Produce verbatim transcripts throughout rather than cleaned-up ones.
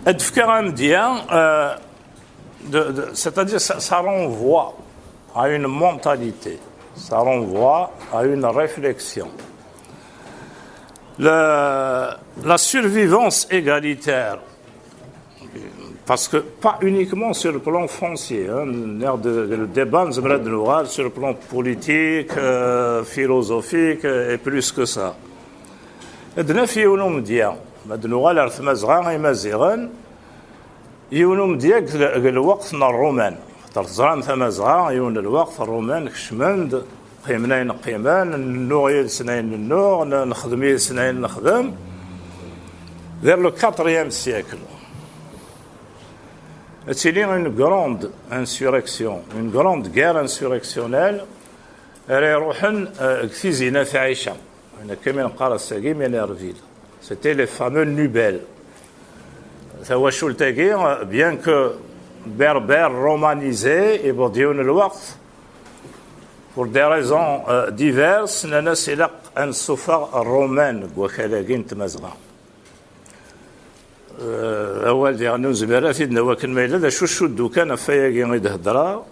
Ad d-fkeɣ amedya, euh, de, de, c'est-à-dire ça, ça renvoie à une mentalité, ça renvoie à une réflexion. La, la survivance égalitaire, parce que pas uniquement sur le plan foncier, hein, de, de, de débat, sur le plan politique, euh, philosophique, euh, et plus que ça. Ad naf yiwen umedya, ma d-nuɣal ar Tmazɣa, Imaziɣen, yiwen umedya deg, deg lweqt n Ṛṛuman. Xaṭer teẓram Tamazɣa, yiwen n lweqt Ṛṛuman kecmen-d, qqimen ayen qqimen, nennuɣ yid-sen ayen nennuɣ, n-, nexdem yid-sen ayen nexdem. Vers le quatrième siècle, ad tili une grande insurrection, une grande guerre insurrectionnelle, ara iruḥen, eh, deg Tizi n At Ɛica. Ayen akka mi neqqar ass-agi Minerville. C'était les fameux Nubel. Tawacult-agi, eh, bien que berbère romanisée, yewweḍ-d yiwen lweqt, pour des raisons, eh, diverses, nnan-as ilaq ad nessufeɣ Ṛṛuman deg wakal-agi n Tmazɣa. Eh, awal diɣen ur nezmir ara ad t-id-nawi akken ma yella, d acu cuddu kan ɣef wayagi i d-heddreɣ.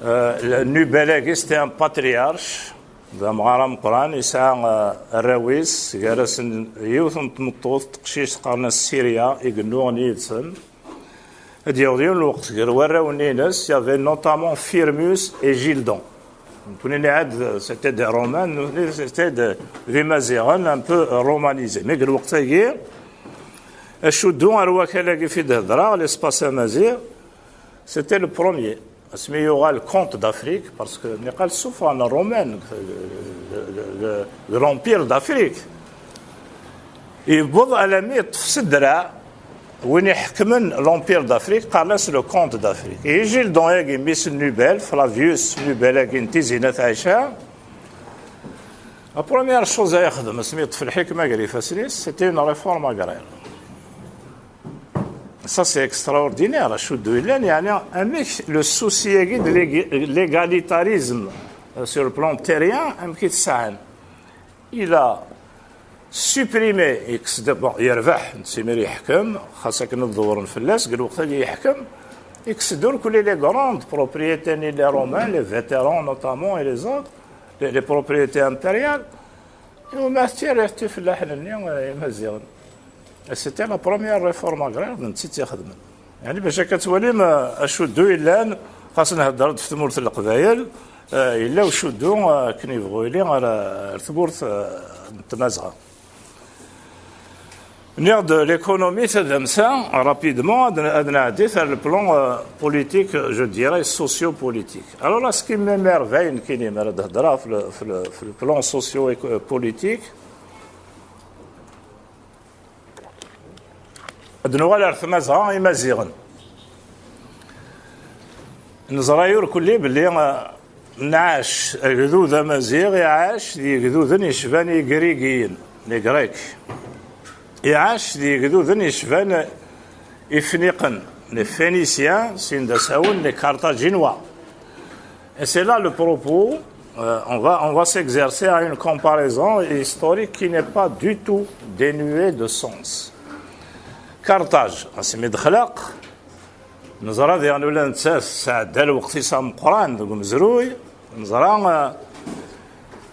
Eh, Nubal-agi, c'était un patriarche, d amɣar ameqqran, yesɛa, eh, arraw-is, gar-asen yiwet n tmeṭṭut, teqcict, qqaren-as Syria, i yennuɣen yid-sen. Ad d-yaweḍ yiwen lweqt gar warraw-nni-ines, il y avait notamment Firmus et Gildon. Nekkni nɛad, c'était des Romains, nutni, c'était des, d Imaziɣen un peu romanisés. Mais deg lweqt-agi, acuddu ar wakal-agi fi d-hedreɣ, l'espace amaziɣ, c'était le premier. Asmi yuɣal comte d'Afrique, parce que niqal ssufɣen Ṛṛuman de, de, de, de l'Empire d'Afrique. Yewweḍ alami yeṭṭef s ddreɛ win iḥekmen l'Empire d'Afrique, qqaren-as le comte d'Afrique. I Gildon-agi, mmi-s n Nubel, Flavius Nubel-agi n Tizi n At Ɛica, la première chose ay yexdem asmi yeṭṭef lḥikma gar ifassen-is, c'était une réforme agraire. Ça, c'est extraordinaire, acuddu yellan, yeɛni amek le souci-agi de l'ég-, l'égalitarisme, euh, sur le plan terrien, amek i t-sɛan. Il a supprimé, yekkes-d, bon, yerbeḥ, netta imir yeḥkem, xas akken ad dewren fell-as, deg lweqt-agi yeḥkem, yekkes-d urkul les grandes propriétés, ni les Romains, les vétérans notamment, et les autres, les, les propriétés impériales. Iwumi ad tt-yerr i fellaḥen-nni, eh, Imaziɣen? C'était la première réforme agraire d netta i tt-ixedmen. Yeɛni bac akka ad twalim, eh, acuddu yellan, xas nhedder-d ɣef tmurt n Leqbayel, eh, yella ucuddu, eh, akken yebɣu yili ar, ar tmurt, eh, n Tmazɣa. Nniɣ-d l'économie, tadamsa, rapidement, ad, ad nɛeddi ar le plan, euh, politique, je dirais, socio-politique. Alors là, ce qui m'émerveille, nekkini, mi ara d-hedreɣ f le, f le, f le plan socio-politique, ad nuɣal ar Tmazɣa, Imaziɣen. Neẓra irkelli belli, eh, nɛac, agdud amaziɣ iɛac d yegduden yecban igrigiyen, les Grecs. Iɛac d yegduden yecban ifniqen, les Phéniciens, sin d asawen, les Carthaginois. Et c'est là le propos, euh, on va, on va s'exercer à une comparaison historique qui n'est pas du tout dénuée de sens. Carthage, asmi d-xlaq, neẓra diɣen ula d nettat tesɛedda lweqt-is ameqqran deg umezruy. Neẓra,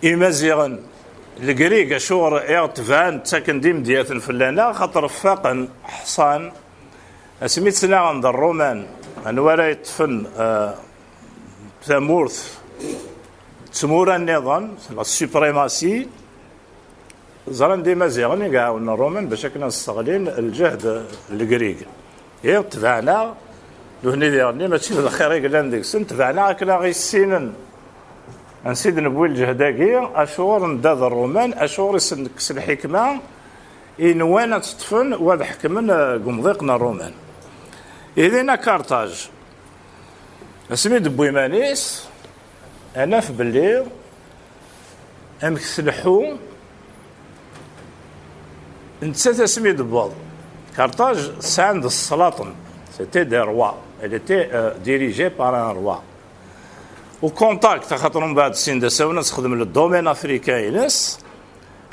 eh, Imaziɣen, Legrig, acuɣer i ɣ-tebɛen, ttaken-d imedyaten fell-aneɣ, xaṭer faqen, ḥṣan, asmi ttnaɣen d Ṛṛuman, anwa ara yeṭṭfen, eh, tamurt d tmura nniḍen, la suprématie, ẓran-d Imaziɣen i iɛawnen Ṛṛuman bac akken ad sseɣlin lǧehd n Legrig. Ihi, tebɛen-aɣ, nutni diɣen mačči d lxir i yellan deg-sen, tebɛen-aɣ akken ad ɣ-issinen ansi d-newwi lǧehd-agi, acuɣer nedda d Ṛṛuman, acuɣer i sen-nekkes lḥikma i nwan ad tt-ṭṭfen u ad ḥekmen, eh, deg umḍiq n Ṛṛuman. Ihi dinna Karṭaj, asmi d-tewwi iman-is, ad naf belli amek tleḥḥu, nettat asmi d-tewweḍ Karṭaj, sɛan-d ṣṣlaṭen, c'était des rois, elle était, euh, dirigée par un roi. Au contact, axaṭer mbeɛd sin d asawen ad texdem le domaine africain-ines,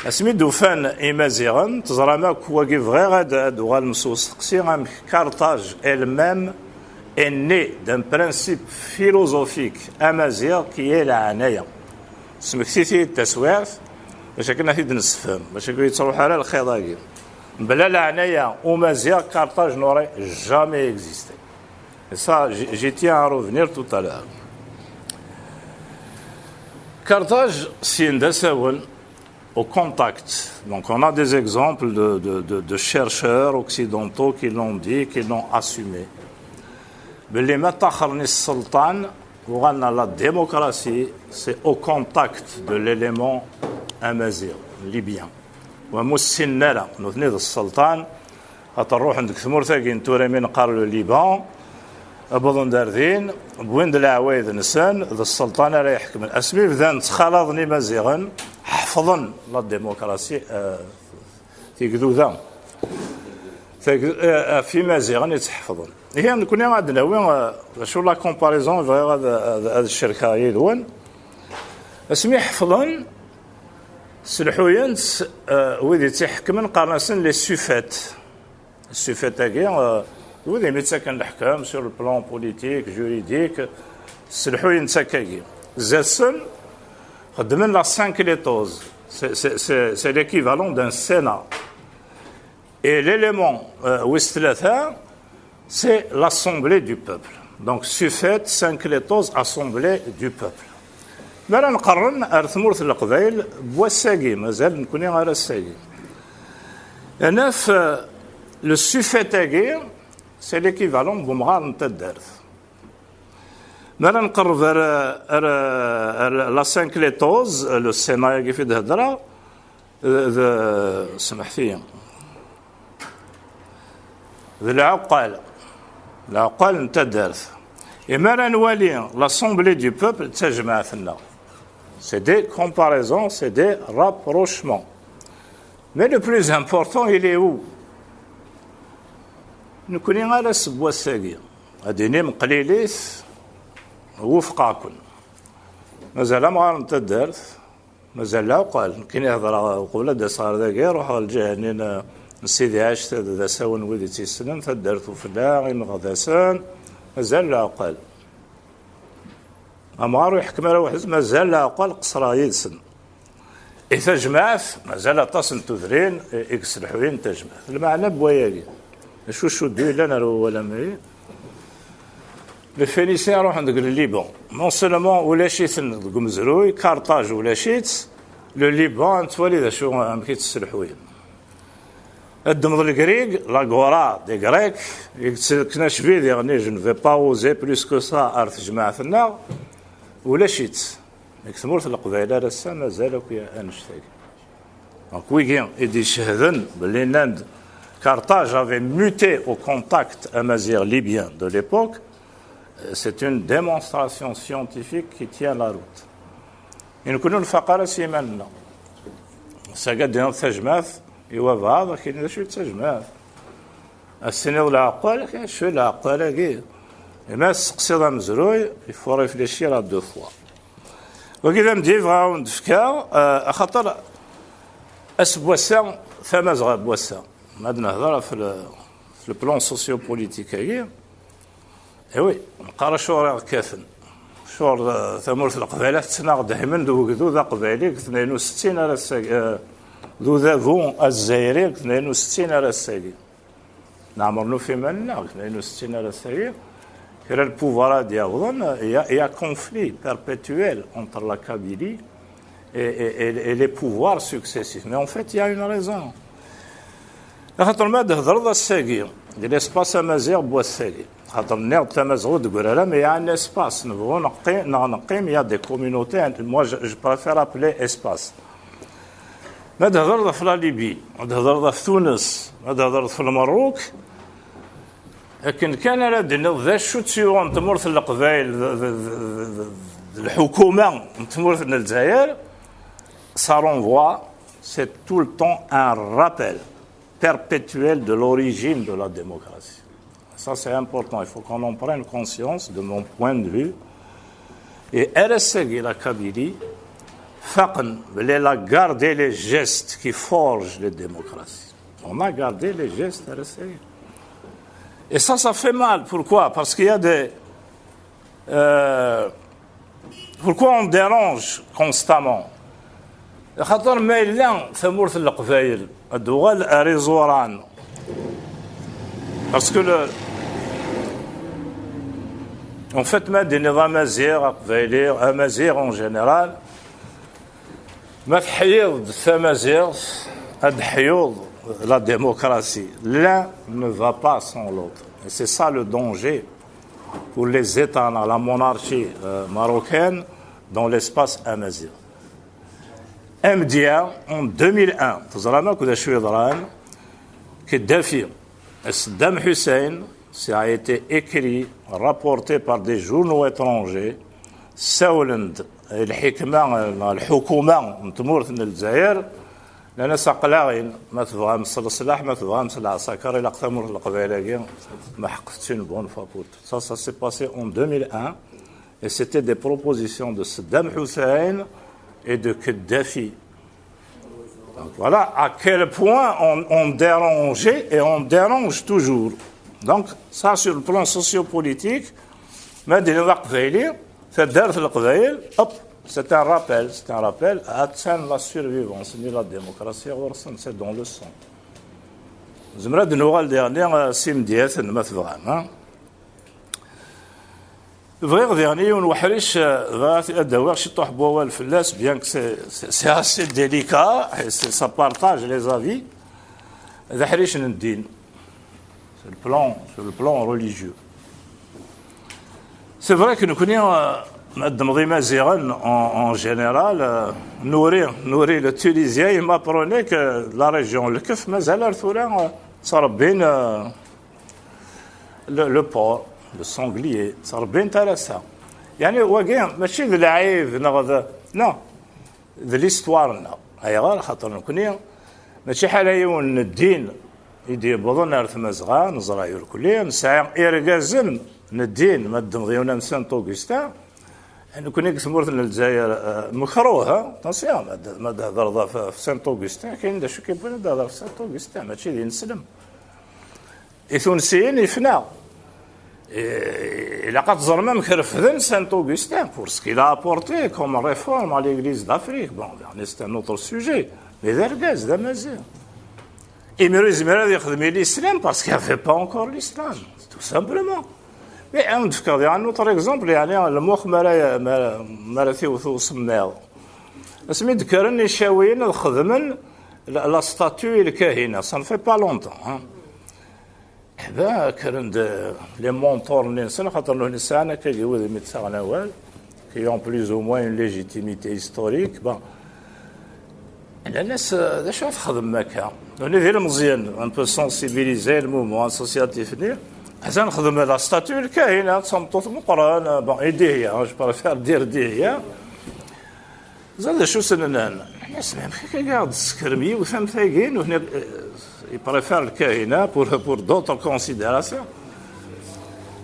Asmi d-ufan Imaziɣen, teẓram akk wagi, bɣiɣ ad, ad uɣalem s usteqsi, amek Carthage elle-même est née d'un principe philosophique amaziɣ qui est leɛnaya. Smektit-iyi-d taswiɛt, bac akken ad t-id-nessefhem, bac akken ur yettruḥ ara lxiḍ-agi. Mebla leɛnaya umaziɣ, Carthage n'aurait jamais existé. Et ça, j'y j'y tiens à revenir tout à l'heure. Carthage, syin d asawen, au contact. Donc on a des exemples de, de, de, de chercheurs occidentaux qui l'ont dit, qui l'ont assumé. Belli ma ttaxren i sselṭan, uɣalen à la démocratie, c'est au contact de l'élément amaziɣ, libyen. Wa mu ssinen ara, nutni d sselṭan, ad ruḥen deg tmurt-agi n tura mi neqqar le Liban, wwḍen-d ar din, wwin-d leɛwayed-nsen, d sselṭan ara iḥekmen. Asmi bdan ttxalaḍen Imaziɣen, ḥefḍen la démocratie, euh, tigduda. Tag-, euh, ɣef Imaziɣen i tt-ḥefḍen. Ihi, nekni ad d-nawi, euh, d acu la comparaison bɣiɣ ad, ad, ad cerkeɣ yid-wen. Asmi ḥefḍen, sselḥuyen-tt, euh, wid i tt-iḥekmen, qqaren-asen les suffètes. Suffètes-agi, euh, d wid imi ttaken leḥkem sur le plan politique, juridique, sselḥuyen-tt akkagi. Zdat-sen, xeddmen la synclétose. C'est, c'est, c'est, c'est l'équivalent d'un Sénat. Et l'élément, euh, wis tlata, c'est l'Assemblée du peuple. Donc, suffète, synclétose, Assemblée du peuple. Mi ara nqerren ar tmurt n Leqbayel n wass-agi, mazal nekni ar ass-agi. Naf, euh, le suffète-agi, c'est l'équivalent n umɣar n taddart. Mi ara nqerreb ar, ar, ar la synclétose, le Sénat-agi fi d-hedreɣ, d, d, smeḥt-iyi, d lɛuqqal, lɛuqqal n taddart. Imi ara nwali l'Assemblée du peuple d tajmaɛt-nneɣ. C'est des comparaisons, c'est des rapprochements. Mais le plus important, il est où? Nekni ar ass n wass-agi, ad d-inim qlilit, wufqeɣ-ken. Mazal amɣar n taddart, mazal lɛuqqal. Nekkini hedreɣ uqbel ad d-aseɣ ar dagi, ruḥeɣ lǧiha-nni n, n Sidi Ɛic, d asawen wid i tt-yessnen, taddart ufella, imeɣdasen, mazal lɛuqqal. Amɣar ur iḥekkem ara weḥd-s, mazal lɛuqqal qeṣṣreɣ yid-sen. I tajmaɛt, mazal aṭas n tudrin i, i yesselḥuyen tajmaɛt. Lmeɛna n wayagi, acu cuddu yellan ar wawal am-, les Phéniciens ruḥen deg le Liban. Non seulement ulac-iten deg umezruy, Carthage ulac-itt, le Liban, ad nettwali d acu, amek i tt-sselḥuyen. Ad ddmeḍ Legrig, l'Agora des Grecs, i yettrekken acbid, yeɣni, je ne vais pas oser plus que ça ar tejmaɛt-nneɣ, ulac-itt. Deg tmurt n Leqbayel ar ass-a mazal akk annect-agi. Donc, wigi i d-icehden belli nnan-d Carthage avait muté au contact amaziɣ libyen de l'époque, c'est une démonstration scientifique qui tient la route. I nekkni ur nfaq ara s yiman-nneɣ. Saga d-tiniḍ tajmaɛt i wabɛaḍ, akken d acu i d tajmaɛt. Ad s-tiniḍ lɛeqqal, acu i lɛeqqal-agi? Imi ad testeqsiḍ amezruy, il faut réfléchir à deux fois. Wagi d amedya i bɣiɣ ad wen-d-fkeɣ, eh, axaṭer ass n wass-a, tamazɣa n wass-a, ma ad nehder ɣef le, ɣef le plan socio-politique-agi, eh oui, neqqar acuɣer i ɣ-kkaten. Acuɣer, eh, tamurt n Leqbayel tettnaɣ daymen d ugdud aqbayli deg tnayen u settin ar ass-agi, eh, d udabu azzayri deg tnayen u settin ar ass-agi. Neɛmer nufa iman-nneɣ deg tnayen u settin ar ass-agi, kra n pouvoir ad d-yawḍen, il y a, il y a conflit perpétuel entre la Kabylie et, et, et, et les pouvoirs successifs. Mais en fait, il y a une raison. Axaṭer ma d-hedreḍ ass-agi, di l'espace amaziɣ n wass-agi, axaṭer nniɣ-d tamazɣut deg uraram, il y a un espace, nebɣu neqqim, neɣ neqqim, il y a des communautés, moi je, je préfère appeler espace. Ma d-hedreḍ ɣef la Libye, ma d-hedreḍ ɣef Tunes, ma d-hedreḍ ɣef Lmerruk, akken kan ara d-tiniḍ d acu tt-yuɣen tmurt n Leqbayel d, d, d, d, d lḥukuma n tmurt n Lezzayer, ça renvoie, c'est tout le temps un rappel perpétuel de l'origine de la démocratie. Ça, c'est important. Il faut qu'on en prenne conscience, de mon point de vue. Et R S G, la Kabylie, Faqen, la garde et les gestes qui forgent les démocraties. On a gardé les gestes à l'essayer. Et ça, ça fait mal. Pourquoi? Parce qu'il y a des. Euh, pourquoi on dérange constamment? Xaṭer ma yella tamurt n Leqbayel ad d-uɣal ar iẓuran. Parce que le, en fait, ma d-tiniḍ amaziɣ, aqbayli, amaziɣ en général, ma teḥyiḍ-d tamaziɣt, ad d-teḥyuḍ la démocratie. L'un ne va pas sans l'autre. Et c'est ça le danger pour les États, la monarchie euh, marocaine dans l'espace amaziɣ. M D A, en deux mille un, teẓram akk d acu yeḍran, Kadhafi, Saddam Hussein, ça a été écrit, rapporté par des journaux étrangers, ssawlen-d lḥikma, lḥukuma n tmurt n Lezzayer, nnan-as aql-aɣ-in, ma tebɣam s leṣlaḥ, ma tebɣam s leɛṣakar, ilaq tamurt n Leqbayel-agi, meḥqet une bonne fois pour toutes. Ça, ça s'est passé en deux mille un, et c'était des propositions de Saddam Hussein et de Kadhafi. Donc voilà à quel point on, on dérangeait et on dérange toujours. Donc ça, sur le plan sociopolitique, ma d-tiniḍ aqbayli, taddart n Leqbayel, hop, c'est un rappel, c'est un rappel, attan la survivance ni la démocratie ɣur-sen, c'est dans le sang. Zemreɣ ad nuɣal diɣenni s imedyaten, ma tebɣam, ha? Bɣiɣ diɣen yiwen weḥric, eh, bɣiɣ ad d-awiɣ ciṭuḥ n wawal fell-as, bien que c'est, c'est, c'est assez délicat, et c'est, ça partage les avis. D aḥric n ddin, sur le plan, sur le plan religieux. C'est vrai que nekkni, eh, ma ddmeḍ Imaziɣen en, en général, eh, nuri, nuri le Tunisien, il m'apprenait que la région Lkef mazal ar tura, eh, ttrebbin, eh, le, le porc, le sanglier, ttrebbin-t ar ass-a. Yeɛni wagi mačči d lɛib neɣ d, non, d l'histoire-nneɣ. Ayɣer? Xaṭer nekkni mačči ḥala yiwen n ddin i d-yewwḍen ar Tmazɣa, neẓra irkelli, nesɛa irgazen n ddin, ma ddmeḍ yiwen am Saint Augustin, nekkni deg tmurt n Lezzayer, eh, mekruh, ha? Attention, ma d-, ma d-hedreḍ ɣef, ɣef Saint Augustin, kayen d acu k-yewwin ad d-hedreḍ ɣef Saint Augustin, mačči d ineslem. I tunsiyin yefna. Eh, ilaq ad teẓrem amek refden Saint Augustin pour ce qu'il a apporté comme réforme à l'Église d'Afrique. Bon, c'est un autre sujet. Mais d argaz, d amaziɣ. Imir yezmer ad yexdem i l'islam parce qu'il n'y avait pas encore l'islam, tout simplement. Mais ad d-fkeɣ un autre exemple, yeɛni lmux mi ara, mi ara, mi ara t-iwet usemmiḍ. Asmi d-kkren icawiyen ad xedmen la, la statue i lkahina, ça ne fait pas longtemps, hein. Eh ben, kkren-d les mentors-nni-nsen, xaṭer nutni sɛan akkagi wid umi d-ttaɣen awal, qui ont plus ou moins une légitimité historique. Bon. Nnan-as, eh, d acu ara txedmem akka? Nutni d ilmeẓyen, un peu sensibilisés, le mouvement associatif-nni. Atan xedmen la statue n lkahina, d tameṭṭut meqqren, bon, i Dihya, je préfère dire Dihya. Ẓer d acu s-nnan. Nnan-as, mais amek akka i aɣ-d-tessekrem yiwet am tagi, nutni, eh, i préfère lkahina pour, pour d'autres considérations.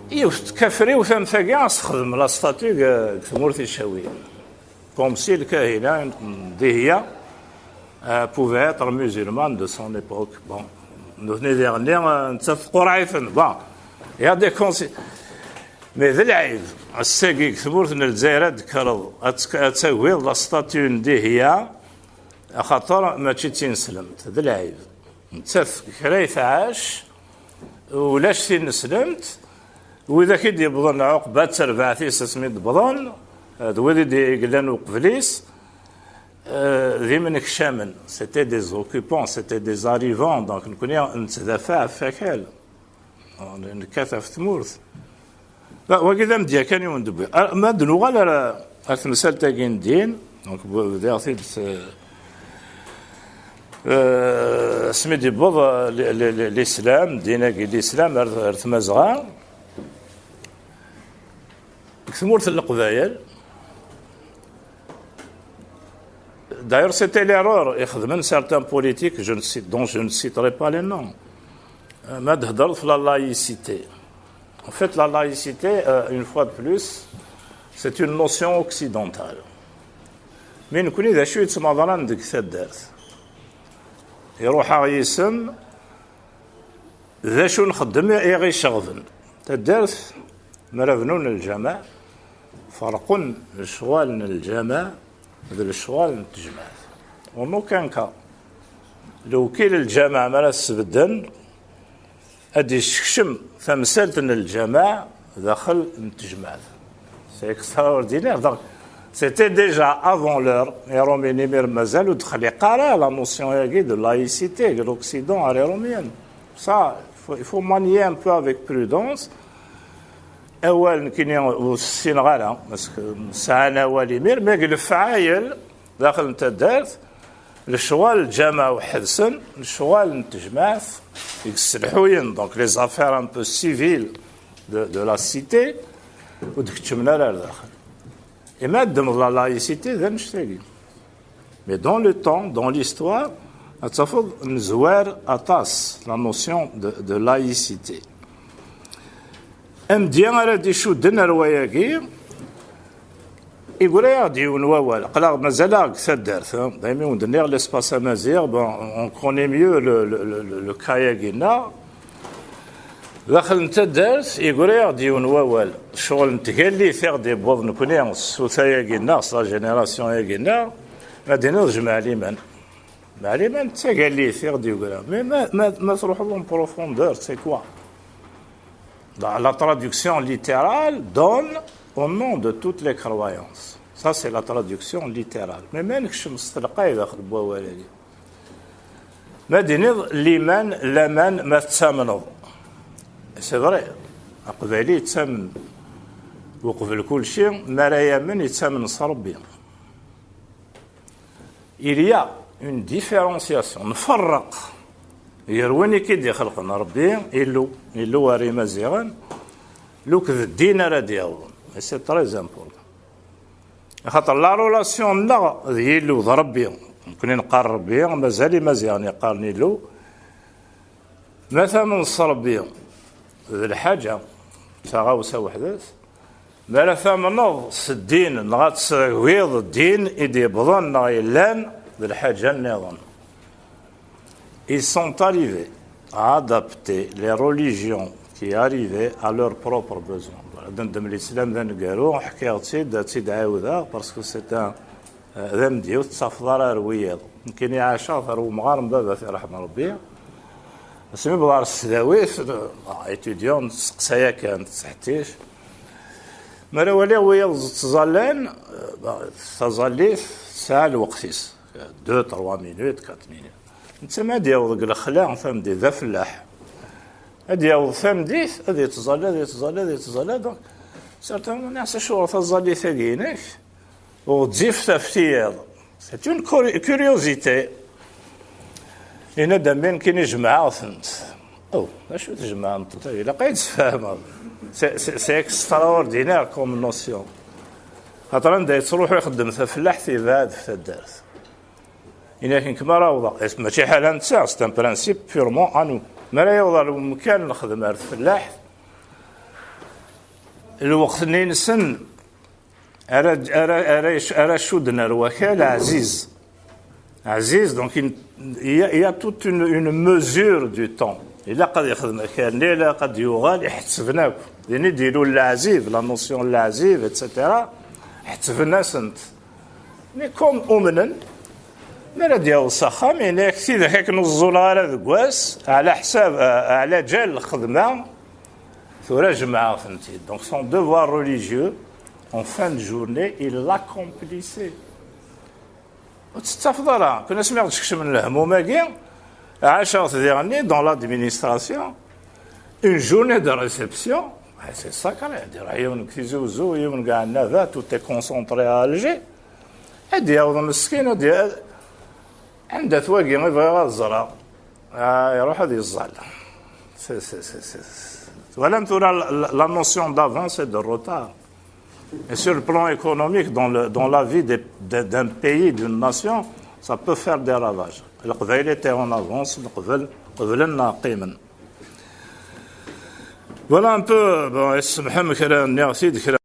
Yiwet tkafriwt am tagi, a s-texdem la statue deg, deg tmurt icawiyen. Comme si lkahina n Dihya, euh, pouvait être musulmane de son époque. Bon, nutni diɣenni, euh, nettat tqurreɛ-iten. Bon, il y a des consi-, mais d lɛib, ass-agi deg tmurt n Lezzayer ad d-tekkreḍ, ad tt-, ad tagiḍ la statue n Dihya, axaṭer mačči d tineslemt, d lɛib. Nettat kra i tɛac, ulac tineslemt, widak i d-yewwḍen ɛuqba d terbaɛt-is asmi d-wwḍen, d wid i d-, i yellan uqbel-is, eh, d imnekcamen, c'était des occupants, c'était des arrivants, donc nekkni nettdafaɛ ɣef wakal, nekkat ɣef tmurt. Ba, wagi d amedya kan i wen-d-wwiɣ. Ah, ma d-nuɣal ar, ar temsalt-agi n ddin, donc, bu-, bdiɣ-t-id s, eh, asmi d-yewweḍ, eh, li-, li-, li-, l'islam, ddin-agi, l'islam, ar, ar Tmazɣa. Deg tmurt n Leqbayel, d'ailleurs, c'était l'erreur i xedmen certains politiques, je ne cite, dont je ne citerai pas les noms. Euh, ma d-hedreḍ f la laïcité. En fait, la laïcité, euh, une fois de plus, c'est une notion occidentale. Mi nekni d acu yettmaḍran deg taddart? Iruḥ-aɣ yisem, d acu nxeddem i ɣ-iceɣben? Taddart, mi ara bnun lǧameɛ, ferqen lecɣal n lǧameɛ d lecɣal n tejmaɛt. En aucun cas, lewkil n lǧameɛ mi ara s-bedden, ad d-yessekcem tamsalt n lǧameɛ daxel n tejmaɛt. C'est extraordinaire. Donc, c'était déjà avant l'heure. Iṛumyen imir mazal ur d-xliq ara la notion-agi de laïcité deg l'Occident ar Iṛumyen. Ça, il faut, il faut manier un peu avec prudence. Awal nekkini ur ssineɣ ara, parce que sɛan awal imir, mais deg lefɛayel, daxel n taddart, lecɣal n lǧameɛ weḥd-sen, lecɣal n tejmaɛt i yesselḥuyen, donc les affaires un peu civiles de, de la cité, ur d-keččmen ara ar daxel. Imi ad d-temḍel la laïcité d annect-agi. Mais dans le temps, dans l'histoire, ad tafeḍ nezwar aṭas la notion de, de laïcité. Amedya ara d-icudden ar wayagi, iggra-yaɣ-d yiwen wawal. Aql-aɣ mazal-aɣ deg taddart, hein. Daymi wen-d-nniɣ l'espace amaziɣ, bon, on connaît mieux le, le, le, le, le cas-agi-nneɣ. Daxel n taddart, iggra-yaɣ-d yiwen wawal. Ccɣel n tgallit i ɣ-d-yewweḍ nekni s tsuta-agi-nneɣ, s la génération-agi-nneɣ, ma d-tiniḍ jmeɛ liman. Jmeɛ liman d tagallit i ɣ-d-yeggra. Mais ma, ma, ma truḥeḍ en profondeur, c'est quoi? La, la traduction littérale donne au nom de toutes les croyances. Ça, c'est la traduction littérale. Mais ma nekcem s telqay daxel n wawal-agi. Ma d-tiniḍ liman, laman, ma tettamneḍ. C'est vrai, aqbayli yettamen uqbel kulci, mi ara yamen yettamen s Ṛebbi. Il y a une différenciation, nferreq gar win i k-id-ixelqen Ṛebbi, Illu, Illu ar Imaziɣen, luked ddin ara d-yawḍen. Et c'est très important. Axaṭer la relation-nneɣ d Yillu, d Ṛebbi. Nekni neqqar Ṛebbi, mazal Imaziɣen yeqqaren Illu. Ma tamneḍ s Ṛebbi, d lḥaǧa, d taɣawsa weḥd-s. Mi ara tamneḍ s ddin, neɣ ad tessergiḍ ddin i d-yewwḍen neɣ yellan, d lḥaǧa nniḍen. Ils sont arrivés à adapter les religions qui arrivaient à leurs propres besoins. Ad nendem l'islam d aneggaru, ḥkiɣ-tt-id, ad tt-id-ɛiwdeɣ, parce que c'est un, d amedya ur tettafeḍ ara ar wiyaḍ. Nekkini ɛaceɣ-t ar wemɣar n baba-t, iṛḥem Ṛebbi. Asmi wwḍeɣ ɣer tesdawit, étudiant, nesteqsa yakan, nettseḥtic. Mi ara waliɣ wiyaḍ ttẓallan, taẓallit tesɛa lweqt-is, deux, trois minutes, quatre minutes. Netta ma ad yaweḍ deg lexla tameddit, d afellaḥ. Ad yaweḍ tameddit, ad yettẓalla, ad yettẓalla, ad yettẓalla. Donc, certainement, nniɣ-as, acuɣer taẓallit-agi-inek ɣezzifet ɣef tiyaḍ? C'est une curi-, curiosité. Yenna-d, a mmi, nekkini jemɛeɣ-tent. Oh, d acu tjemɛeḍ-tent? Ilaq ad yi-d-tesfehmeḍ. C'est, c'est, c'est extraordinaire comme notion. Xaṭer anda yettruḥu ixeddem tafellaḥt, yebɛed ɣef taddart. Yenna-ak, nekk mi ara awḍeɣ, mačči ḥala netta, c'est un principe purement à nous. Mi ara yaweḍ ɣer umkan n lxedma, ar tfellaḥt, lweqt-nni-nsen, ara, ara, ara, ara cudden ar wakal ɛziz. Ɛziz, donc, il y a, il y a toute une, une mesure du temps. Ilaq ad yexdem akal-nni, ilaq ad yuɣal, iḥettben akk. Din i d-ilul leɛzib, la notion n leɛzib, et cetera. Ḥettben-asent. Mais comme umnen, mi ara d-yaweḍ s axxam, yenna-yak, tidak akken ur ẓẓuleɣ ara deg wass, ɛla ḥsab, ɛla ǧal lxedma, tura jemɛeɣ-tent-id. Donc son devoir religieux, en fin de journée, il l'accomplissait. Ur tettafeḍ ara, kan asmi ɣ-d-skecmen lehmum-agi, ɛaceɣ-t diɣenni dans l'administration, une journée de réception, ah, c'est sacré, ad iruḥ yiwen deg Tizi Uzzu, yiwen deg Ɛennaba, tout est concentré à Alger, ad d-yaweḍ meskin, ad d-, anda-t wagi i bɣiɣ ad ẓreɣ? Ah, iruḥ ad yeẓẓal. C'est, c'est, c'est, c'est. Twalam tura la, la, la notion d'avance et de retard. Et sur le plan économique, dans, le, dans la vie des, de, d'un pays, d'une nation, ça peut faire des ravages. Leqbayel était en avance, neqbel, qeblen neɣ qqimen. Voilà un peu, bon, issemḥem kra, nniɣ-t-id kra.